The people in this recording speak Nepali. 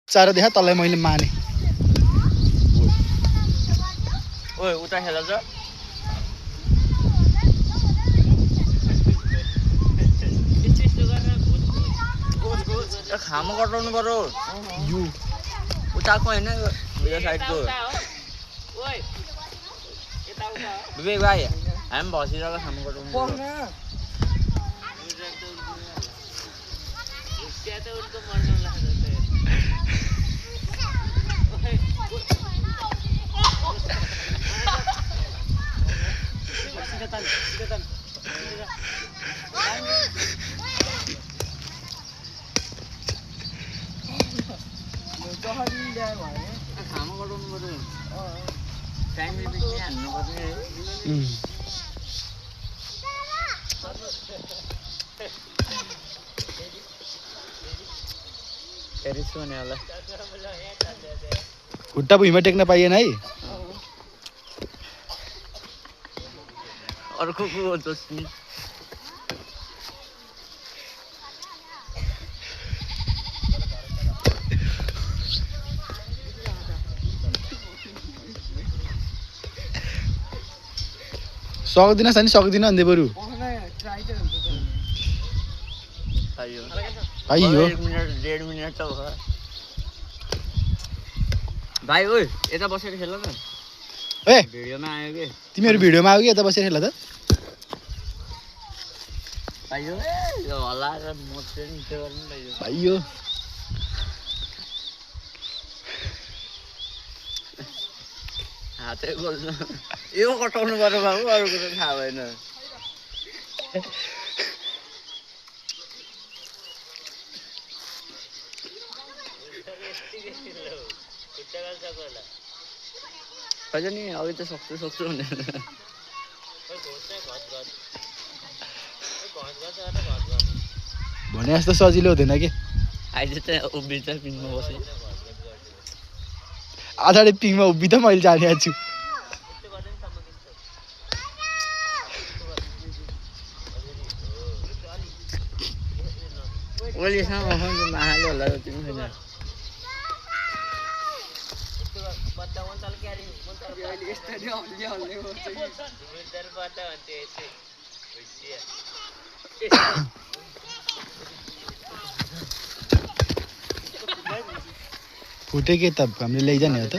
चार देखा तँलाई मैले माने ओए उता खेल छ खाम कटाउनु पर्यो यो उताको होइन यो साइडको विवेक भाइ हामी बसिरहेको खाम कटाउनु खाम कटाउनु पर्यो टाइम लिमिट हाल्नु पर्ने खुट्टा भुइँमा टेक्न पाइएन है अर्को को जोस्नी सक्दिन सानी सक्दिन अन्त बरु भाइ 1 मिनेट 1.5 मिनेट त हो भाइ ओइ यता बसेर खेल न ए भिडियोमा आयो के तिमीहरू भिडियोमा आऊ कि यता बसेर खेल त भाइयो यो हल्ला र मोचे नि त्यो गर्नु भाइयो भाइयो हातै बोल्नु यो कटाउनु पर्यो बाबु अरू कुरो थाहा भएन खै नि अघि त सक्छु भने भने जस्तो सजिलो हुँदैन कि अहिले त उभिन्छ पिङमा बसेँ आधारे पिङमा उभि त मैले जाने छु ओलीसँग महाले होला तिमी छैन फुटे के त हामीले लैजाने हो त